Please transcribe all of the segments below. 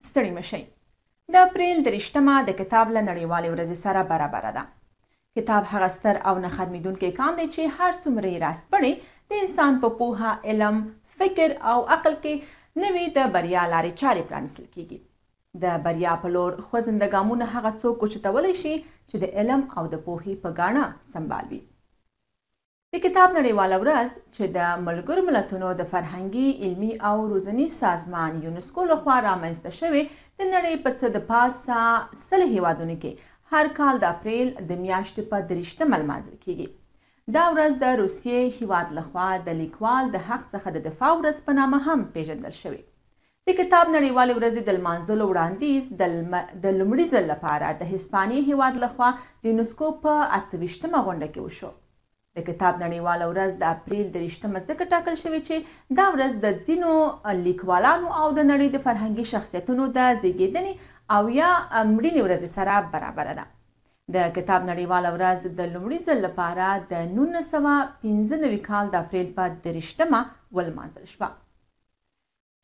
ستړي مه شئ. د اپریل 23مه د کتاب له نړیوالې ورځې سره برابره ده. کتاب هغه ستر او نه ختمېدونکی کان دی چې هر څومره یې راسپړې، د انسان په پوهه، علم، فکر او عقل کې نوې د بریا لارې چارې پرانیستل کیږي. د بریا په لور خوځنده ګامونه هغه څوک اوچتولی شي چې د علم او د پوهې په ګاڼه سمبال وي. د کتاب نړیواله ورځ چې د ملګرو ملتونو د فرهنګي، علمي او روزنیز سازمان یونسکو لخوا رامنځته شوې، د نړۍ په څه د پاسه 100 هیوادونو کې هر کال د اپریل د میاشتې په 23مه لمانځل کیږي. دا ورځ د روسیې هیواد لخوا د لیکوال د حق څخه د دفاع ورځ په نامه هم پیژندل شوې. د کتاب نړیوالې ورځې د لمانځلو وړاندیز د لومړي ځل لپاره د هسپانیې هیواد لخوا د یونسکو په 28مه غونډه کې وشو. د کتاب نړیواله ورځ د اپریل 23مه ځکه ټاکل شوې چې دا ورځ د ځینو لیکوالانو او د نړۍ د فرهنګي شخصیتونو د زیږېدنې او یا مړینې ورځې سره برابره ده. د کتاب نړیواله ورځ د لومړي ځل لپاره د 1995 کال د اپریل په 23مه ولمانځل شوه.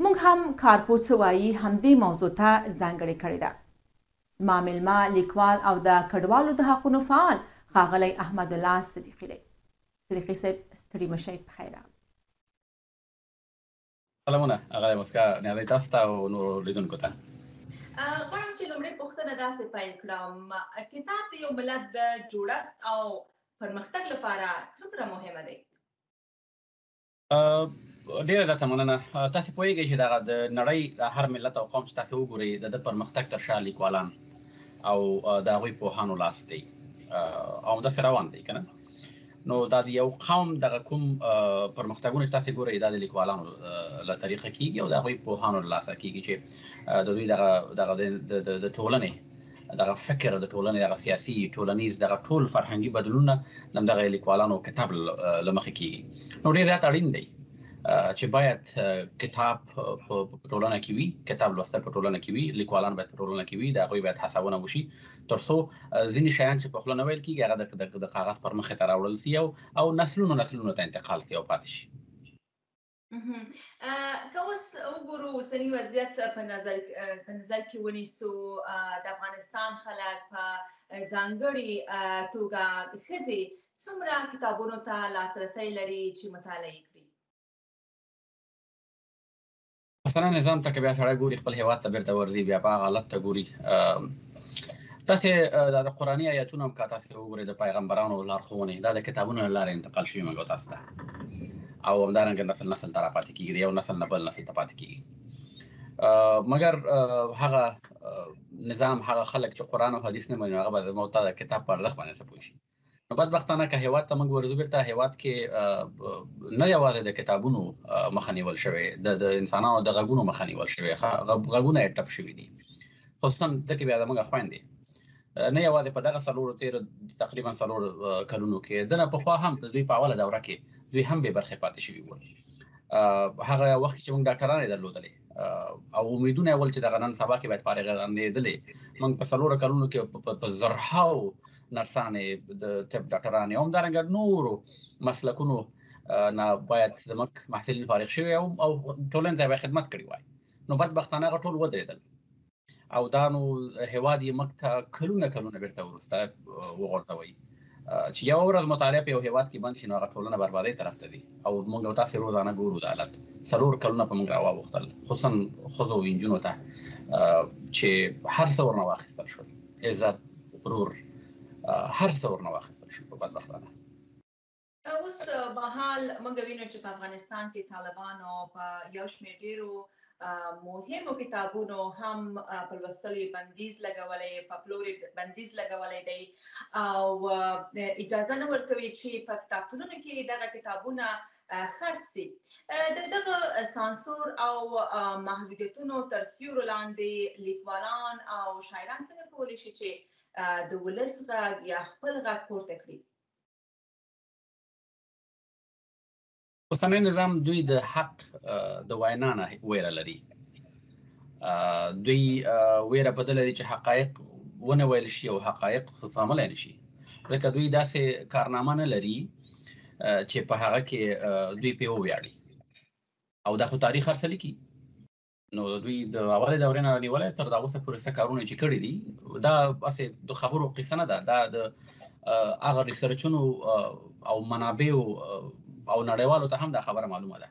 موږ هم کارپوه څه وایي همدې موضوع ته ځانګړې کړې ده. زما میلمه لیکوال او د کډوالو د حقونو فعال ښاغلی احمدالله صدیقي دی. صدیقي صاحب، ستړي مه شئ، په خیر راغلئ. سلامونه اغلې مسکا نیازۍ، تاسو ته او نورو لیدونکو ته. غواړم چې لومړۍ پوښتنه داسې پیل کړم، کتاب د یو ملت د جوړښت او پرمختګ لپاره څومره مهمه دی؟ ډیره زیاته مننه. تاسو پوهیږئ چې دغه د نړۍ هر ملت او قوم چې تاسو وګورئ، د پرمختګ تر شا لیکوالان او د هغوی پوهانو لاس دی او داسې روان دی کنه. نو دا د یو قوم دغه کوم پرمختګونه چې تاسو ګورئ، دا د لیکوالانو له طریقه کیږي او د هغوی پوهانو له لاسه کیږي چې د دوی دغه دغه د ټولنې دغه فکر، د ټولنې دغه سیاسي، ټولنیز، دغه ټول فرهنګي بدلونونه دغه لیکوالانو کتاب له مخې کیږي. نو ډیر زیات اړین دی چې باید کتاب په ټولنه کې وي، کتاب لوستل په ټولنه کې وي، لیکوالان باید په ټولنه کې وي، د هغوی باید هڅونه وشي ترڅو ځینې شیان چې په خوله نه ویل کیږي، هغه د کاغذ پر مخې ته راوړل سي او نسلونو نسلونو ته انتقال سي او پاتې شي. که اوس وګورو، اوسنی وضعیت په نظر کې ونیسو، د افغانستان خلک، په ځانګړي توګه ښځې، څومره کتابونو ته لاسرسی لري چې مطالعه کړي؟ اوسنی نظام ته که بیا سړی ګوري، خپل هیواد ته بیرته ورځي، بیا په هغه حالت ته ګوري. تاسې دا د قرآني آیتونه هم که تاسې وګورئ، د پیغمبرانو لارښوونې، دا د کتابونو له لارې انتقال شوي موږ تاسو ته او همدارنګه نسل نسل ته راپاتې کېږي، د یو نسل نه بل نسل ته پاتې کېږي. مګر هغه نظام، هغه خلک چې قرآن او حدیث نه مني، هغه به زموږ ته د کتاب په ارزښت باندې څه پوه شي؟ نو بدبختانه که هیواد ته موږ ورځو بیرته، هیواد کې نه یوازې د کتابونو مخه نیول شوې، د انسانانو د غږونو مخه نیول شوې، غږونه یې ټپ شوي دي. خصوصا ځکه بیا زموږ خویندې نه یوازې په دغه څلورو تېرو تقریبا 4 کلونو کې، دنه پخوا هم د دوی په اوله دوره کې دوی هم بې برخې پاتې شوي وو. هغه وخت چې موږ ډاکټرانې درلودلې او امیدونه ول چې دغه نن سبا کې باید فارغېدلې، موږ په 4 کلونو کې په زرهاو نرسانې، د طب ډاکټرانې او همدارنګه نورو مسلکونو نه باید زموږ محصلین فارغ شوي او ټولنې ته به خدمت کړی وای. نو بدبختانه هغه ټول ودرېدل او دا نو هیواد یې موږ ته کلونه کلونه بیرته وروسته وغورځوي. چې یو ورځ مطالعه په یو هیواد کې بند شي، نو هغه ټولنه بربادۍ طرف ته دي او موږ او تاسو روزانه ګورو د حالت. 4 کلونه په موږ راواوښتل، خصوصا ښځو او نجونو ته چې هر څه ورنه واخیستل شول، عزت، غرور، هر څه ورنه واخیستل شول په بدبختانه. اوس مهال موږ وینو چې په افغانستان کې طالبانو په یو شمېر ډیرو مهمو کتابونو هم په لوستلو بندیز لګولی، په پلور بندیز لګولی دی او اجازه نه ورکوي چې په کتابتونونو کې دغه کتابونه خرڅ شي. د دغه سانسور او محدودیتونو تر سیورو لاندې لیکوالان او شاعران څنګه کولی شي چې د ولس غږ یا خپل غږ پورته کړي؟ اوسنی نظام، دوی د حق د وینا نه ویره لري. دوی ویره په دې لري چې حقایق ونه ویل شي او حقایق زغملی نه شي، ځکه دوی داسې کارنامه نه لري چې په هغه کې دوی پې وویاړي او دا خو تاریخ هر څه لیکي. نو دوی د اولې دورې نه نیولې تر دا اوسه پورې څه کارونه چې کړي دي، دا هسې د خبرو قصه نه ده، دا د هغه ریسرچونو او منابعو او نړیوالو ته هم دا خبره معلومه ده.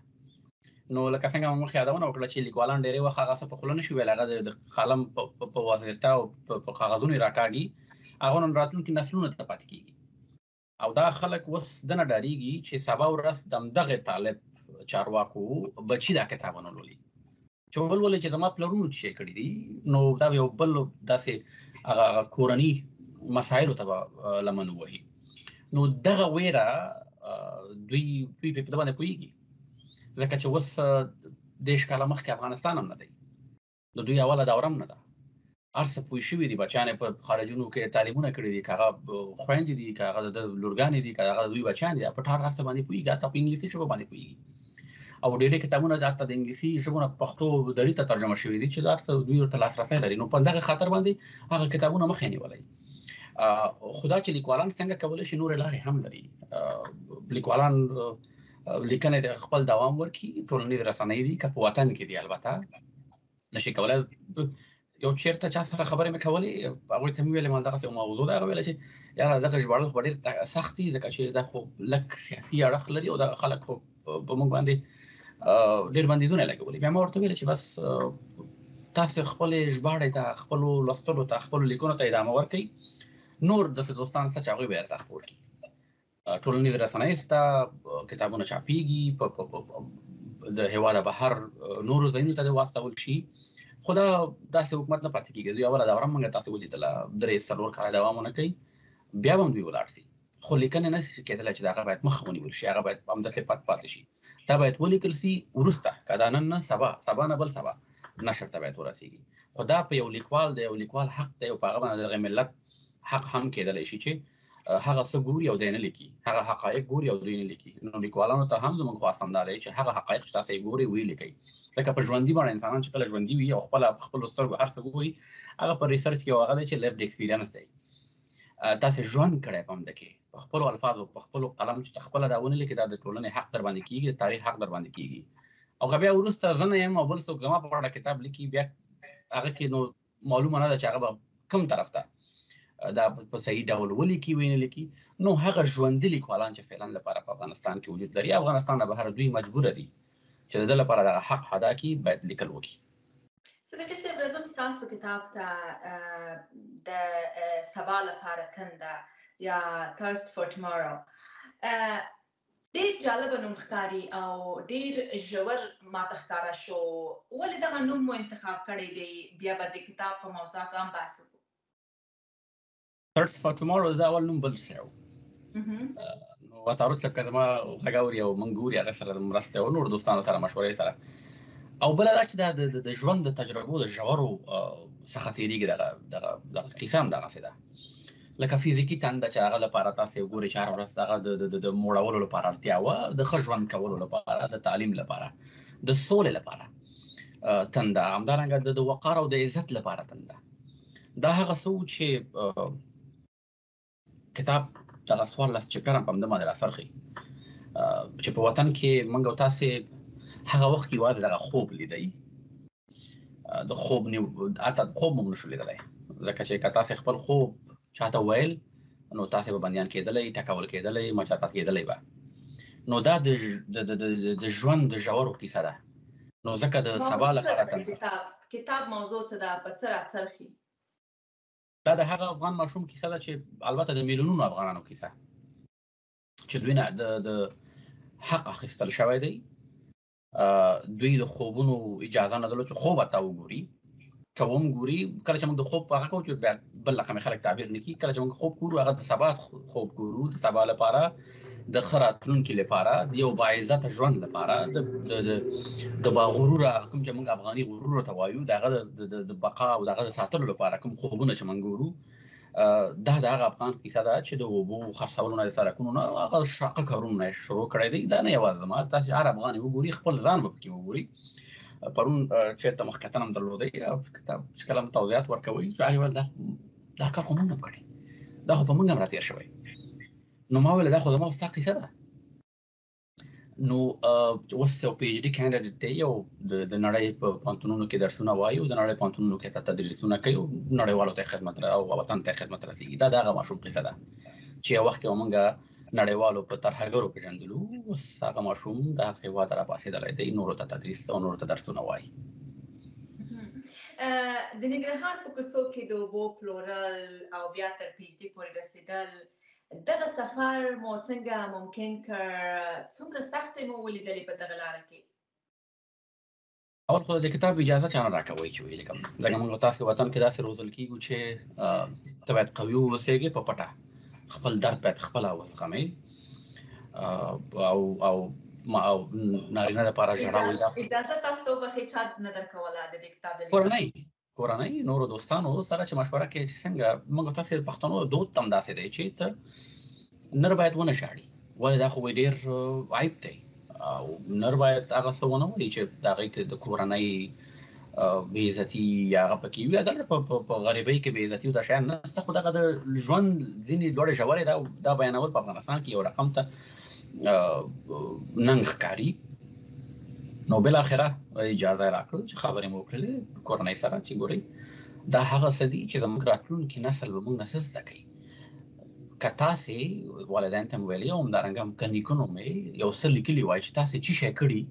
نو لکه څنګه موږ مخکې یادونه وکړه چې لیکوالان ډېری وخت هغه څه په خوله نشي ویلی، هغه د قلم په واسطه او په کاغذونو یې راکاږي، هغه نن راتلونکي نسلونو ته پاتې کېږي. او دا خلک اوس دنه ډاریږي چې سبا ورځ دمدغه طالب چارواکو بچی دا کتابونه لولي، چې ولولي چې زما پلرونو څه کړي دي، نو دا یو بل داسې هغه کورني مسایلو ته به لمن ووهي. نو دغه ویره دوی په دې باندې پوهېږي، ځکه چې اوس 30 کاله مخکې افغانستان هم نه دی، د دوی اوله دوره هم نه ده، هر څه پوه شوي دي، بچیان یې په خارجونو کې تعلیمونه کړي دي، که هغه خویندې دي، که هغه د لورګانې دي، که هغه د دوی بچیان دي، په ټار هر څه باندې پوهېږي، حتی په انګلیسي ژبه باندې پوهېږي. او ډېری کتابونه حتی د انګلیسي ژبو نه پښتو دري ته ترجمه شوي دي چې دا هر څه دوی ورته لاسرسی لري. نو په دغه خاطر باندې هغه کتابونه مخې نیولی. خو دا چې لیکوالان څنګه کولی شي، نورې لارې هم لري. لیکوالان لیکنې ته خپل دوام ورکړي، ټولنیزې رسنۍ دي، که په وطن کې دي البته نشي کولای. یو چیرته چا سره خبرې مې کولې، هغوی ته مې ویلې ما دغسې یو موضوع ده، هغه ویله چې یاره دغه ژباړل خو به ډېر سخت دي، ځکه چې دا خو لږ سیاسي اړخ لري او دغه خلک خو په موږ باندې ډېر بندیزونه لګولي. بیا ما ورته ویله چې بس تاسې خپلې ژباړې ته، خپلو لوستلو ته، خپلو لیکنو ته ادامه ورکړئ، نور داسې دوستان شته چې هغوی به درته خپور کړي. ټولنیزې رسنۍ شته، کتابونه چاپیږي، د هېواده بهر نورو ځایونو ته دې واستول شي. خو دا داسې حکومت نه پاتې کېږي. دوی اوله دوره موږ تاسې ولیدله، 3-4 کاله دوام ونه کوي، بیا به هم دوی ولاړ سي. خو لیکنې نه شي کېدلی چې هغه باید مخه ونیول شي، هغه باید همداسې پات پاتې شي، دا باید ولیکل سي وروسته، که دا نن نه سبا، سبا نه بل سبا نشر ته باید ورسېږي. خو دا په یو لیکوال دی، یو لیکوال حق دی، او په هغه باندې دغه ملت حق هم کېدلی شي چې هغه څه ګوري او دی نه لیکي، هغه حقایق ګوري او دوی نه لیکي. نو لیکوالانو ته هم زموږ خواست همدا دی چې هغه حقایق چې تاسې یې ګورئ ویې لیکئ، ځکه په ژوندي بڼه انسانان چې کله ژوندي وي او په خپلو سترګو هر څه ګوري، هغه په ریسرچ کې یو هغه دی چې لیفډ اکسپیرینس دی، تاسې ژوند کړی په همده کې، په خپلو الفاظو، په خپلو قلم چې ته خپله دا ونه لیکې، دا د ټولنې حق در باندې کېږي، د تاریخ حق در باندې کېږي. او که بیا وروسته زه نه یم او بل څوک زما په اړه کتاب لیکي، بیا هغه کې نو معلومه نه ده چې هغه به کوم طرف ته دا په صحیح ډول ولیکي وینې لیکي. نو هغه ژوندي لیکوالان چې فعلا لپاره په افغانستان کې وجود لري، افغانستان نه بهر دوی مجبور دي چې د ده لپاره دغه حق ادا کړي، باید لیکل وکړي. صدیقي صاحب، راځم ستاسو کتاب ته، د سبا لپاره تنده یا Thirst for Tomorrow. ډېر جالب نوم ښکاري او ډېر ژور ماته ښکاره شو. ولې دغه نوم مو انتخاب کړی دی؟ بیا به د کتاب په موضوعاتو هم بحث وکړو. Thirst for Tomorrow دا اول نوم بل څه و. نو عطارد صاحب که زما غږ اوري او موږ ګوري، هغه سره مرسته او نور دوستانو سره مشورې سره. او بله دا چې دا د ژوند د تجربو د ژورو څخه تېرېږي، دغه کیسه هم دغسې ده، لکه فزیکي تنده چې هغه لپاره تاسې وګورئ چې هره ورځ دغه د موړولو لپاره اړتیا وه، د ښه ژوند کولو لپاره، د تعلیم لپاره، د سولې لپاره تنده، همدارنګه د وقار او د عزت لپاره تنده. دا هغه څه وو چې کتاب دغه 14 چپټر هم په همده باندې راڅرخي، چې په وطن کې موږ او تاسې هغه وخت کې یوازې دغه خوب لیدی، د خوب نیو، حتی خوب مو نشو لیدلی، ځکه چې که تاسې خپل خوب چاته ویل نو تاسې به بندیان کېدلی، ټکول کېدلی، مجازات کېدلی به. نو دا د ژوند د ژورو کیسه ده. نو ځکه د موضوع سبا څه لپاره ده د تنده. کتاب موضوع څه ده، په څه راڅرخي؟ دا د هغه افغان ماشوم کیسه ده چې البته د میلیونونو افغانانو کیسه، چې دوی نه د حق اخیستل شوی دی، دوی د خوبونو اجازه نه درلوده چې خوب ورته وګوري. که وم ګوري، کله چې موږ د خوب په هغه کوو چې بیا بل رقم خلک تعبیر نه کړي، کله چې موږ خوب ګورو هغه د سبا خوب ګورو، د سبا لپاره، د ښه راتلونکي لپاره، د یو باعزته ژوند لپاره، د با غروره کوم چې موږ افغاني غرور ته وایو، د هغه د بقا او د هغه د ساتلو لپاره کوم خوبونه چې موږ ګورو، دا د هغه افغان کیسه ده چې د اوبو خرڅولو نه، د سړکونو نه، هغه شاقه کارونه یې شروع کړی دی. دا نه یوازې زما، تاسې هر افغان یې وګوري، خپل ځان به پکې وګوري. پرون چېرته مخکتن هم درلودی، کتاب چې کله هم توضیحات ورکوي، چې هغې ویل دا کار خو موږ هم کړی، دا خو په موږ هم راتېر شوی. نو ما ویل دا خو زما ستا قصه ده. نو اوس یو پی ایچ ډي کینډیډیټ دی او د نړۍ په پوهنتونونو کې درسونه وایي او د نړۍ پوهنتونونو کې تدریسونه کوي او نړیوالو ته خدمت او وطن ته خدمت رسیږي. دا دغه ماشوم قصه ده چې یو وخت کې موږ نړیوالو په ترهګرو پېژندلو، اوس هغه ماشوم د هغه هېواد راپاڅېدلی دی، نورو ته تدریس او نورو ته درسونه وایي. د ننګرهار په کوڅو کې د اوبو پلورل او بیا تر پی ایچ ډي پورې رسېدل، دغه سفر مو څنګه ممکن کړ؟ څومره سختې مو ولیدلې په دغه لاره کې؟ اول خو د کتاب اجازه چا نه راکوي چې ولیکم، ځکه موږ تاسو وطن کې داسې روزل کیږو چې ته باید قوي واوسېږې، په پټه خپل درد باید خپله وزغمې او او ما او نارینه لپاره ژړا وي. اجازه تاسو به هیچا نه درکوله د دې کتاب د کورنۍ نورو دوستانو سره چې مشوره کوي چې څنګه موږ تاسو پښتنو دود تم داسې دی چې ته نر باید ونه ژاړي، ولې دا خو ډېر عیب دی او نر باید هغه څه ونه وایي چې د هغې کې د کورنۍ بې عزتي یا هغه پکې وي. دلته په غریبۍ کې بې عزتي او دا شیان نشته، خو دغه د ژوند ځینې لوړې ژورې دا بیانول په افغانستان کې یو رقم ته ننګ ښکاري. نو بالاخره اجازه یې راکړل چې خبرې مو وکړلې کورنۍ سره چې ګورئ دا هغه څه دي چې زموږ راتلونکي نسل به موږ نه څه زده کوي. که تاسې والدین ته مې ویلي او همدارنګه که نیکونو مې یو څه لیکلي وای چې تاسې څه شی کړي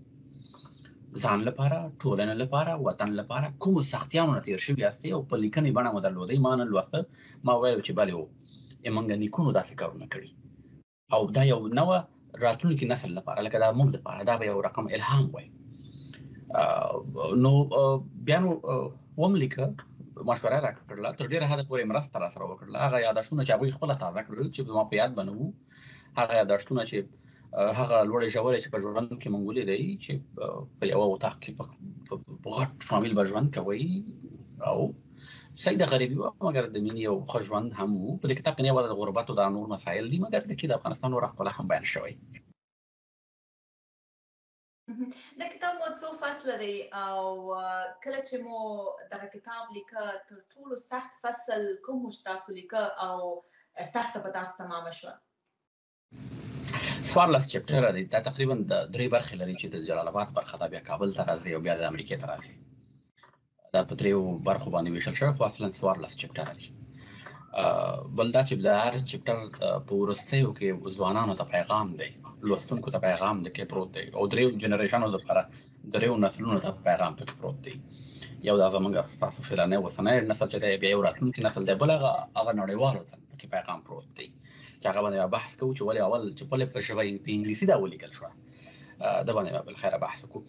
ځان لپاره، ټولنې لپاره، وطن لپاره، کومو سختیانو نه تېر شوي یاستئ او په لیکنې بڼه مو درلودئ، ما نه لوسته، ما ویل چې بلې و موږ نیکونو داسې کارونه کړي او دا یو نوه راتلونکي نسل لپاره، لکه دا موږ لپاره دا به یو رقم الهام وای. نو بیا نو وم لیکه، مشوره راکړله، تر ډېره حده پورې مرسته را سره وکړله. هغه یادښتونه چې هغوی خپله تازه کړل چې زما په یاد به نه وو، هغه یادښتونه چې هغه لوړې ژورې چې په ژوند کې مونږ ولیدی چې په یوه اتاق کې په غټ فامیل به ژوند کوئ او صحیح د غریبي وه مګر د مینې یو ښه ژوند هم وو. په دې کتاب کې نه یوازې د غربت او دا نور مسایل دي، مګر د کې د افغانستان نوره ښکلا هم بیان شوی. دا کتاب مو څو فصله دی او کله چې مو دغه کتاب لیکه تر ټولو سخت فصل کوم و چې تاسو لیکه او سخته په تاسو تمامه شوه؟ 14 چپټر دی، دا تقریبا د درې برخې لري چې د جلال آباد برخه ده، بیا کابل ته راځي او بیا د امریکې ته راځي. دا په دریو برخو باندې ویشل شوی، خو اصلا 14 چپټر دي. بل دا چې د هر چپټر په وروستیو کې ځوانانو ته پیغام دی، لوستونکو ته پیغام دی کې پروت دی او دریو جنریشنو لپاره، دریو نسلونو ته پیغام پکې پروت دی. یو دا زمونږ تاسو فلانه اوسنی نسل چې دی، بیا یو راتلونکي نسل دی، بل هغه نړیوالو ته پکې پیغام پروت دی چې هغه باندې بحث کوو چې ولې اول چې په ژبه په انګلیسي دا ولیکل شوه، د باندې به بالخیره بحث وکړو.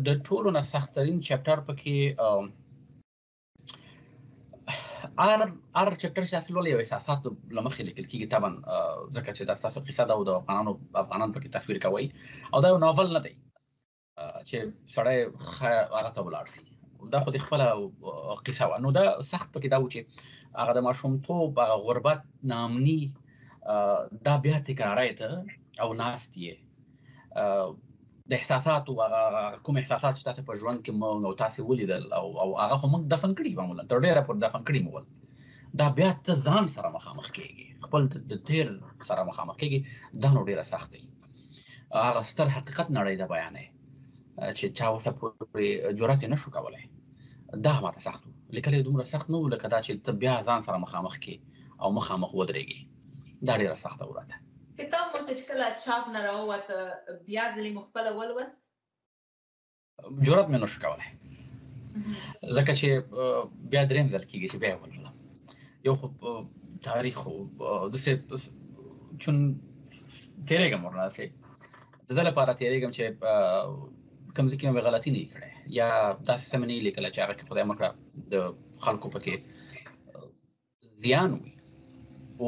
د ټولو نه سختترین چپټر پکې هر چپټر چې تاسو لولئ یو احساسات له مخې لیکل کېږي طبعا، ځکه چې دا ستاسو قصه ده او د افغانان پکې تصویر کوئ او دا یو ناول نه دی چې سړی هغه ته ولاړ سي، دا خو د خپله قصه وه. نو دا سخت پکې دا و چې هغه د ماشومتوب هغه غربت، ناامني، دا بیا تکرارای ته او ناست یې د احساساتو هغه کوم احساسات چې تاسو په ژوند کې موږ او تاسو ولیدل او هغه خو موږ دفن کړي، معمولا تر ډېره پورې دفن کړي مو ول، دا بیا ته ځان سره مخامخ کېږي، خپل د تېر سره مخامخ کېږي، دا نو ډېره سخته وي. هغه ستر حقیقت نړۍ ده بیانې چې چا ورته پورې جرأت یې نشو کولی، دا ماته سخت و. لیکل یې دومره سخت نه و لکه دا چې ته بیا ځان سره مخامخ کې او مخامخ ودرېږې، دا ډېره سخته و راته. کتاب مو چې کله چاپ نه راووته بیا ځلې مو خپله ولوست؟ جرأت مې نشو کولی، ځکه چې بیا دریم ځل کېږي چې بیا یې ولولم. یو خو تاریخ و، داسې چون تېرېږم ورنه، داسې د ده لپاره تېرېږم چې کوم ځای کې مې غلطي نه وي کړې یا داسې څه مې نه وي لیکلی چې هغه کې خدای مه کړه د خلکو پکې زیان وي. او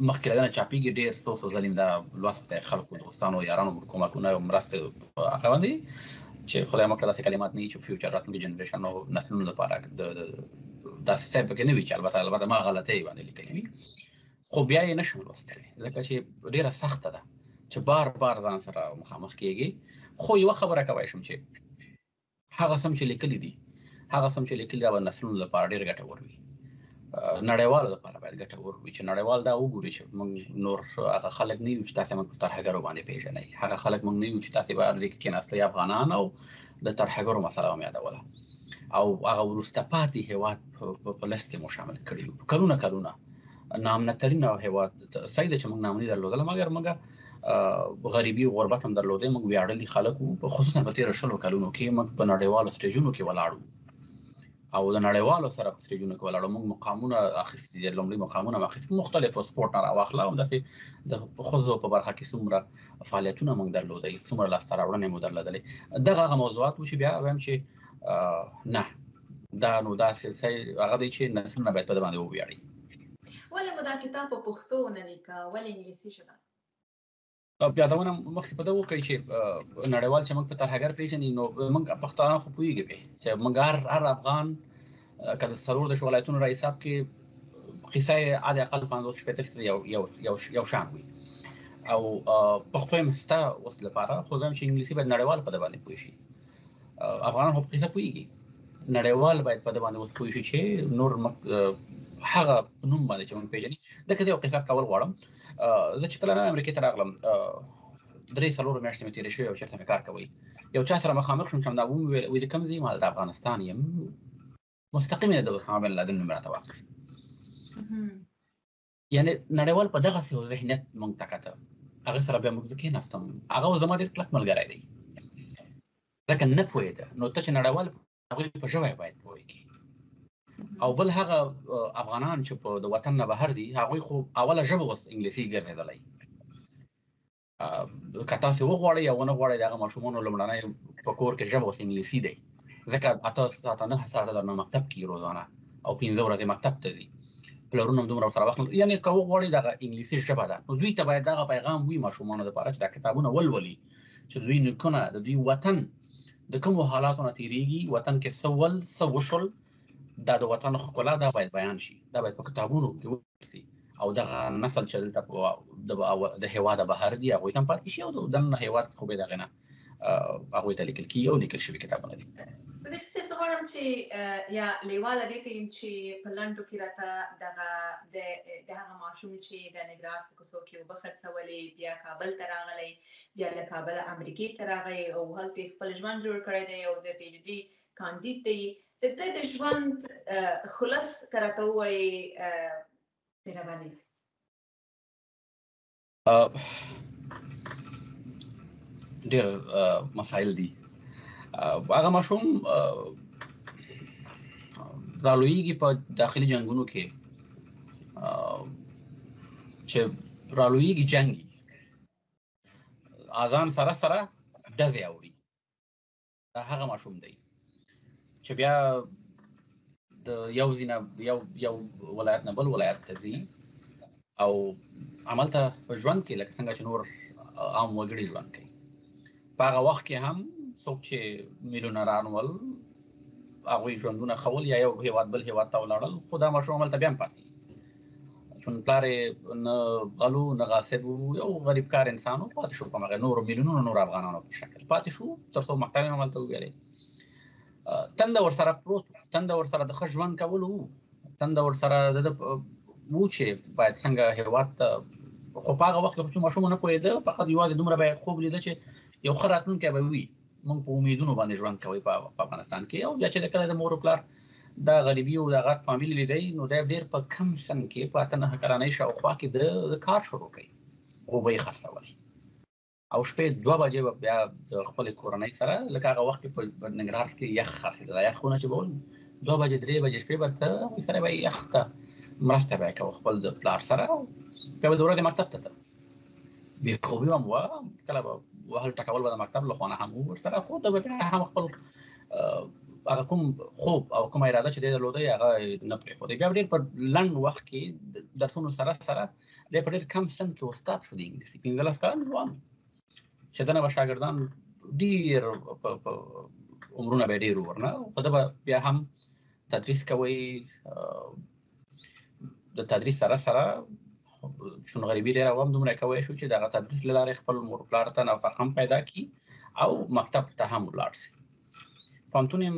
مخکې له دې نه چاپېږي ډېر څو څو ځلې مې دا لوستی، خلکو، دوستانو، یارانو کومکونه او مرستې هغه باندې چې خدای مه کړه داسې کلمات نه وي چې فیوچر راتلونکي جنریشن او نسلونو لپاره داسې څه پکې نه وي چې البته ما غلطۍ باندې لیکلې وي، خو بیا یې نشم لوستلی ځکه چې ډېره سخته ده چې بار بار ځان سره مخامخ کېږي. خو یوه خبره کوی شم چې هغه سم چې لیکلي دي، هغه سم چې لیکلي دا به نسلونو لپاره ډېر ګټور وي. نړیوالو لپاره باید ګټور وي، چې نړیوال دا وګوري چې موږ نور هغه خلک نه یو چې تاسو موږ په ترهګرو باندې پیژنئ، هغه خلک موږ نه یو چې تاسو به ارزي کې کېناستئ افغانان او د ترهګرو مسله هم یادوله، او هغه وروسته پاتې هیواد په لست کې مو شامل کړي یو. کلونه کلونه نامنترین هیواد، صحیح ده چې موږ نامني درلودله، مګر موږ غریبي او غربت هم درلودی، موږ ویاړلي خلک وو، خصوصا په تېرو 20 کلونو کې موږ په نړیوالو سټیجونو کې ولاړ وو او د نړیوالو سره په سټیجونو کې ولاړو، موږ مقامونه اخیستي دي، لومړي مقامونه مو اخیستي، مختلفو سپورټ نه راواخله، همداسې د ښځو په برخه کې څومره فعالیتونه موږ درلودل، څومره لاسته راوړنې مو درلودلې. دغه هغه موضوعات وو چې بیا وایم چې نه دا نو داسې هغه دی چې نسلونه باید په ده باندې وویاړي. ولې مو دا کتاب په پښتو ونه لیکه، ولې انګلیسي ژبه؟ یادونه مخکې په ده وکړئ چې نړیوال چې موږ په ترهګر پېژني، نو موږ پښتانه خو پوهېږي پرې چې موږ هر افغان که د 34 ولایتونو را حساب کې قصه یې حد اقل 50 60 یو یو یو یو شان وي، او پښتو یې شته اوس لپاره، خو زه وایم چې انګلیسي باید نړیوال په ده باندې پوه شي. افغانان خو په قصه پوهېږي، نړیوال باید په ده باندې اوس پوه شي چې نور هغه نوم باندې چې موږ پېژني. ځکه زه یو قصه کول غواړم. زه چې کله نوې امریکې ته راغلم، 3-4 میاشتې مې تېرې شوې او چېرته مې کار کوی، یو چا سره مخامخ شوم چې همدا ومې ویل، وایي د کوم ځای؟ ما د افغانستان یم. مستقیم یې د اسامه بن لادن نوم راته واخیست. یعنې نړیوال په دغسې یو ذهنیت موږ ته کته. هغه سره بیا موږ زه کېناستم، هغه اوس زما ډېر کلک ملګری دی، ځکه نه پوهېده. نو ته چې نړیوال هغوی په ژبه باید پوه کړي. او بل هغه افغانان چې په د وطن نه بهر دي، هغوی خو اوله ژبه اوس انګلیسي ګرځېدلی. که تاسې وغواړئ یا ونه غواړئ، د هغه ماشومانو لومړنی په کور کې ژبه اوس انګلیسي دی، ځکه 8 ساعته 9 ساعته درنه مکتب کې روزانه او 5 ورځې مکتب ته ځي، پلرونه هم دومره ورسره وخت نه لري. یعنې که وغواړئ دغه انګلیسي ژبه ده، نو دوی ته باید دغه پیغام وي ماشومانو دپاره چې دا کتابونه ولولي، چې دوی نیکونه د دوی وطن د کومو حالاتو نه تېرېږي، وطن کې څه ول، څه وشول، دا د وطن ښکلا دا باید بیان شي، دا باید په کتابونو کې ولیکل شي، او دغه نسل چې دلته د هېواده بهر دي هغوی ته هم پاتې شي، او د دننه هېواد کې خو به دغه نه هغوی ته لیکل کېږي او لیکل شوي کتابونه دي. صدیقي صاحب، زه غواړم چې یا لیواله دې ته یم چې په لنډو کې راته دغه د هغه ماشوم چې د ننګرهار په کوڅو کې اوبه خرڅولې، بیا کابل ته راغلی، بیا له کابله امریکې ته راغی او هلته یې خپل ژوند جوړ کړی دی او د پی ایچ ډي کاندید دی، د ده د ژوند خلص که راته ووایې مهرباني. ډېر مسایل دي. هغه ماشوم رالویږي په داخلي جنگونو کې، چې رالویږي جنګي اذان سره سره ډزې اوري. دا هغه ماشوم دی چې بیا د یو ځای نه یو ولایت نه بل ولایت ته ځي او عملته په ژوند کې لکه څنګه چې نور عام وګړي ژوند کوي. په هغه وخت کې هم څوک چې میلیونران ول هغوی ژوندونه ښه ول، یا یو هیواد بل هیواد ته ولاړل، خو دا ماشوم هلته بیا هم پاتې، چون پلار یې نه غلو نه غاصب و، یو غریب کار انسان و، پاتې شو په هغه نورو میلیونونو نور افغانانو په شکل پاتې شو تر څو مکتب یې هم هلته وویلې. تنده ورسره پروت و، تنده ورسره د ښه ژوند کولو و، تنده ورسره د ده و چې باید څنګه هیواد ته. خو په هغه وخت کې خو چې ماشوم نه پوهېده، فقط یوازې دومره به یې خوب لیده چې یو ښه راتلونکی به وي، موږ په امیدونو باندې ژوند کوي په افغانستان کې. او بیا چې کله د مور و پلار دا غریبي او دا غټ فامیل لیدی، نو دی ډېر په کم سن کې په 8-9 کلنۍ شاوخوا کې د کار شروع کوي، اوبه یې خرڅولې او شپې 2 بجې به بیا د خپلې کورنۍ سره، لکه هغه وخت کې په ننګرهار کې یخ خرڅېده، دا یخونه چې به ول 2 بجې 3 بجې شپې به ته هغوی سره به یې یخ ته مرسته به یې کوه خپل د پلار سره، او بیا به د ورځې مکتب ته ته. بې خوبي هم وه، کله به وهل ټکول به د مکتب له خوا نه هم وو ورسره، خو ده به بیا هم خپل هغه کوم خوب او کومه اراده چې دی درلوده هغه نه پرېښودی. بیا ډېر په لنډ وخت کې درسونو سره سره دی په ډېر کم سن کې استاد شو د انګلیسي، 15 کلن ځوان چې دنه به شاګردان ډېر په عمرونه به ډېر ورنه، خو ده به بیا هم تدریس کوي. د تدریس سره سره چون غریبي ډېره وه، دومره کوی شو چې دغه تدریس له لارې خپل مور پلار ته نفقه هم پیدا کړي او مکتب ته هم ولاړ شي. پوهنتون یې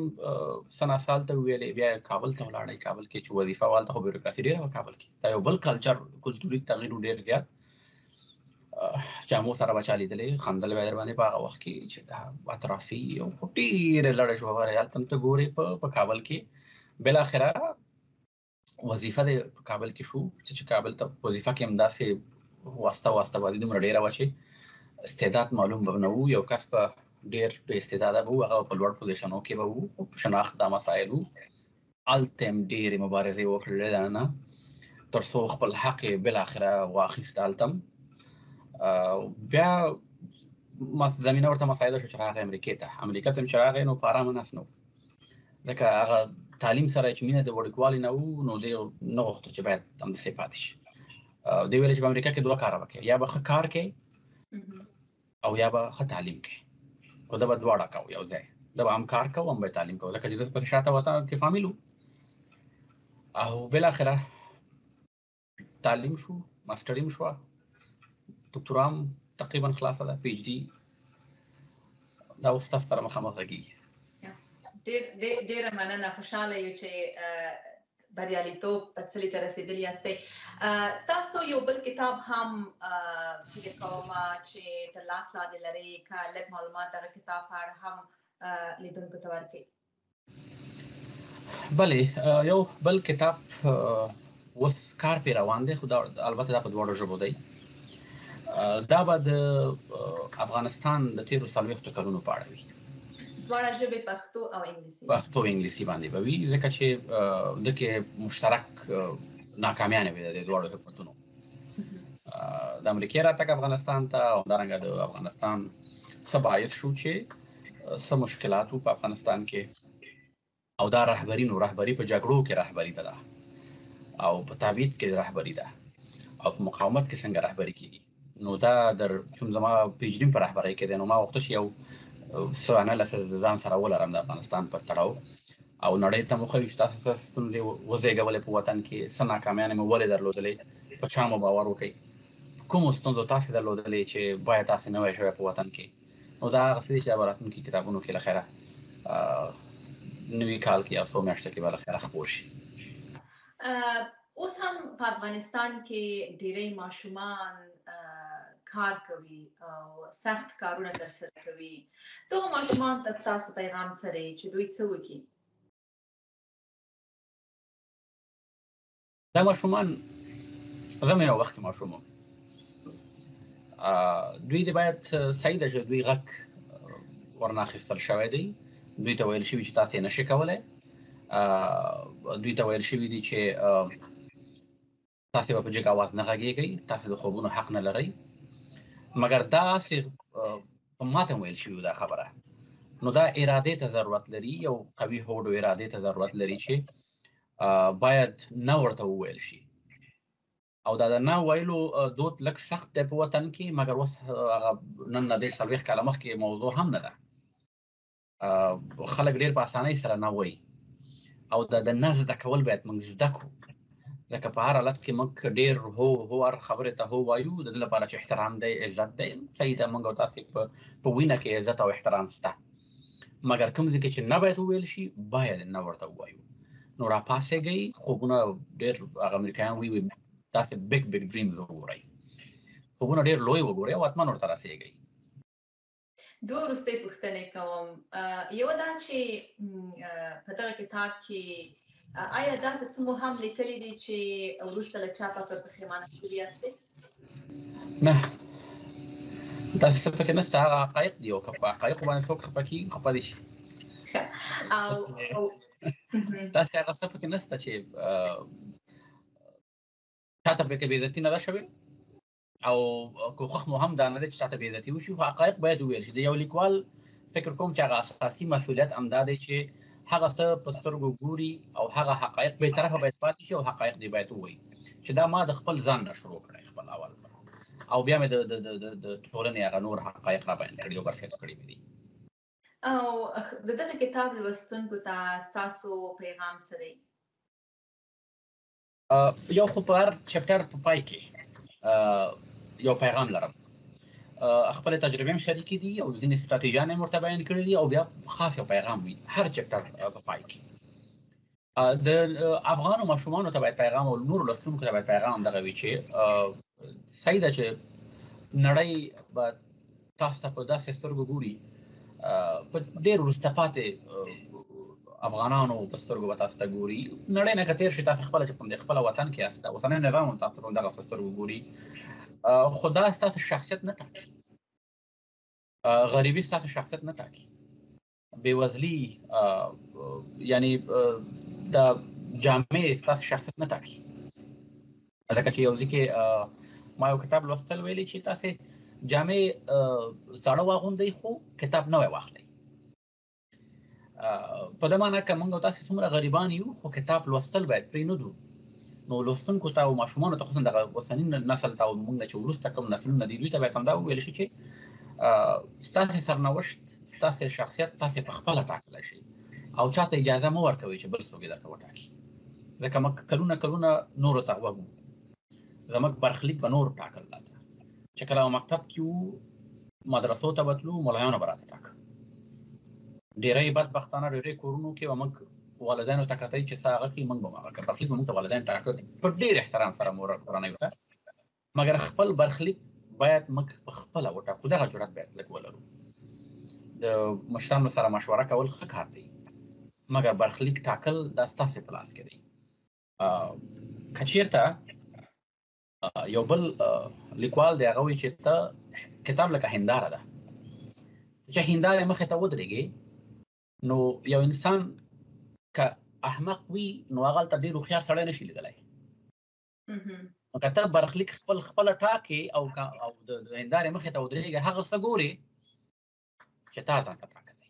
سنا سال ته ویلې، بیا کابل ته ولاړی. کابل کې چې وظیفه والته، خو بیوروکراسي ډیره وه کابل کې. دا یو بل کلچر، کلتوري تغییر ډیر زیات. جامو سره به چا لیدلې، خندل به در باندې په هغه وخت کې چې دا اطرافي او ډېرې لړې شوه. هلته هم ته ګورې په کابل کې بالاخره وظیفه د په کابل کې شو، چې کابل ته وظیفه کې هم داسې واسطه واسطه بازي دومره ډېره وه چې استعداد معلوم به نه وو. یو کس به ډېر بې استعداده به وو، هغه په لوړ پوزیشنو کې به وو، خو په شناخت دا مسایل وو. هلته هم ډېرې مبارزې وکړلې دننه تر څو خپل حق یې بالاخره واخیست. هلته هم بیا زمینه ورته مساعده شو چې راغی امریکې ته. امریکا ته چې راغی نو په ارامه ناست نه و، ځکه هغه تعلیم سره چې مینه د وړوکوالي نه وو، نو دی نه غوښتل چې باید همداسې پاتې شي. دی ویل چې په امریکا کې دوه کاره وکړي، یا به ښه کار کوي او یا به ښه تعلیم کوي. خو ده به دواړه کوو یو ځای، ده به هم کار کوو هم به تعلیم کوو، ځکه چې ده په شاته وطن کې فامیل وو. او بالاخره تعلیم شو، ماسټري هم شوه، دکتورا هم تقریبا خلاصه ده، پی ایچ ډي دا اوس تاسو سره مخامخ غږېږي. ډېره مننه، خوشاله یو چې بریالیتوب څلي ته رسېدلي یاستئ. ستاسو یو بل کتاب هم فکر کوم چې تر لاس لاندې لرئ، که لږ معلومات دغه کتاب په اړه هم لیدونکو ته ورکړئ. بله، یو بل کتاب اوس کار پې روان دی، خو دا البته دا په دواړو ژبو دی. دا به د افغانستان د تیرو 40 کلونو په اړه وي. دواړه ژبې، پښتو او انګلیسي؟ پښتو او انګلیسي باندې به وي، ځکه چې دکې مشترک ناکامیانې وي د دواړو حکومتونو، د امریکې راتګ افغانستان ته او همدارنګه د افغانستان څه باعث شو چې څه مشکلات وو په افغانستان کې، او دا رهبري، نو رهبري په جګړو کې رهبري ده او په تابعیت کې رهبري ده او په مقاومت کې څنګه رهبري کیږي. نو دا در چون زما پی ایچ ډي په رهبرۍ کې دی، نو ما غوښتل چې یو څه انالیسس د ځان سره ولرم د افغانستان په تړاو او نړۍ ته مو ښیو چې تاسو څه ستونزې وزېږولې په وطن کې، څه ناکامیانې مو ولې درلودلې، په چا مو باور وکړئ، کومو ستونزو تاسې درلودلې چې باید تاسې نه وای شوی په وطن کې. نو دا هغه څه دي چې دا به راتلونکي کتابونو کې له خیره نوي کال کې یا څو میاشتو کې به له خیره خپور شي. اوس هم په افغانستان کې ډیری ماشومان کار کوي او سخت کارونه ترسره کوي. دغه ماشومان ته ستاسو پیغام څه دی چې دوی څه وکړي؟ دا ماشومان، زه مې یو وخت کې ماشوم وم، دوی د باید صحیح ده چې دوی غږ ورنه اخیستل شوی دی، دوی ته ویل شوي چې تاسو یې نشئ کولی، دوی ته ویل شوي دي چې تاسو به په جګ اواز نه غږیږئ، تاسو د خوبونو حق نه لرئ. مګر داسې په ماته ویل شوي دا خبره، نو دا ارادې ته ضرورت لري، یو قوي هوډ او ارادې ته ضرورت لري چې باید نه ورته وویل شي. او دا د نه ویلو دود لږ سخت دی په وطن کې، مګر اوس هغه نن نه 30 40 کاله مخکې موضوع هم نه ده. خلک ډېر په اسانۍ سره نه وایي، او دا د نه زده کول باید موږ زده کړو، لکه په هر حالت کې موږ ډېر هو هو هر خبرې ته هو وایو، د دې لپاره چې احترام دی، عزت دی. صحیح ده، موږ او تاسې په وینه کې عزت او احترام شته، مګر کوم ځای کې چې نه باید وویل شي باید نه ورته ووایو. نو راپاڅېږئ، خوبونه ډېر هغه امریکایان وایي تاسې بیګ بیګ ډریمز وګورئ، خوبونه ډېر لوی وګورئ او حتما ورته رسېږئ. دوه وروستۍ پوښتنې کوم. یو دا چې په دغه کتاب کې آیا داسې څه مو هم لیکلي دي چې وروسته له چاپه پر پښیمانه شوي یاستئ؟ نه، داسې څه پکې نشته، هغه حقایق دي، او که په حقایقو باندې څوک خفه کېږي خفه دي شي. او داسې هغه څه پکې نشته چې چاته پکې بې عزتي نه ده شوې، او کوښښ مو هم دا نه دی چې چاته بې عزتي وشي، خو حقایق باید وویل شي. د یو لیکوال فکر کوم چې هغه اساسي مسؤلیت هم دا دی چې هغه څه په سترګو ګوري او هغه حقایق بې طرفه باید پاتې شي، او حقایق دې باید ووایي چې دا ما د خپل ځان نه شروع کړی خپل اول، او بیا مې د ټولنې هغه نور حقایق را بیان کړي او برسېره کړي مې دي. او د دغه کتاب لوستونکو ته ستاسو پیغام څه دی؟ یو خو په هر چپټر په پای کې یو پیغام لرم. خپل تجربې هم شریکې دي او ځینې ستراتیژیانې هم ورته بیان کړې دي، او بیا خاص یو پیغام وي هر چپټر په پای کې. د افغانو ماشومانو ته باید پیغام او نورو لوستونکو ته باید پیغام دغه وي چې صحیح ده چې نړۍ به تاسو ته په داسې سترګو ګوري، په ډېر وروسته پاتې افغانانو په سترګو به تاسو ته ګوري. نړۍ نه که تېر شي، تاسو خپله چې په خپل وطن کې یاست، اوسنی نظام هم تاسو ته په دغه سترګو ګوري، خو دا ستاسو شخصیت نه ټاکي. غریبي ستاسو شخصیت نه ټاکي، بېوزلي یعنی د جامع ستاسو شخصیت نه ټاکي. ځکه چې یو ځای کې ما یو کتاب لوستل، ویلي چې تاسو جامع زاړه واغوندئ خو کتاب نوی واخلئ. په دې معنی که موږ تاسو څومره غریبان یو، خو کتاب لوستل باید پرې نه دو. نو لوستونکو ته او ماشومانو ته، خصوصا دغه اوسني نسل ته او موږ چې وروسته کوم نسلونه دي، دوی ته باید همدا وویل شي چې ستاسو سرنوشت، ستاسو شخصیت تاسو په خپله ټاکلی شئ او چاته اجازه مه ورکوئ چې بل څوک یې درته وټاکي. ځکه موږ کلونه کلونه نورو ته غوږ وو، زموږ برخلیک به نور ټاکل راته. چې کله مکتب کې وو، مدرسو ته به تلو، ملایانو به راته ټاکه. ډېری بدبختانه ډېری کورونو کې به موږ والدینو ته کتل چې څه هغه کوي، موږ به هغه کوو. برخلیک به موږ ته والدین ټاکه په ډېر احترام سره مور کورنۍ ته، مګر خپل برخلیک باید موږ په خپله وټاکو. دغه جرأت باید لږ ولرو. د مشرانو سره مشوره کول ښه کار دی، مګر برخلیک ټاکل دا ستاسې په لاس کې دی. که چیرته یو بل لیکوال دی، هغه وایي چې ته کتاب لکه هنداره ده، چې هندارې مخې ته ودرېږې نو یو انسان که احمق وي نو هغه هلته ډېر هوښیار سړی نشي لیدلی. نو که ته برخلیک خپل خپله ټاکې او د هندارې مخې ته ودرېږې، هغه څه ګورې چې تا ځان ته ټاکلی.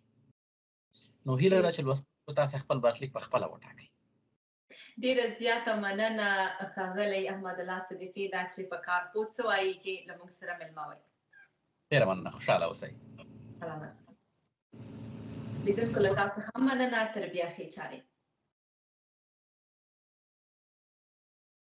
نو هیله ده چې لوستونکو تاسې خپل برخلیک په خپله وټاکئ. ډیره زیاته مننه ښاغلی احمدالله صدیقي، دا چې په کار پوه څه وایي کې له موږ سره مېلمه وئ. ډېره مننه، خوشحاله اوسئ. سلامت. لیدونکو له تاسو هم مننه، تر بیا ښې چارې.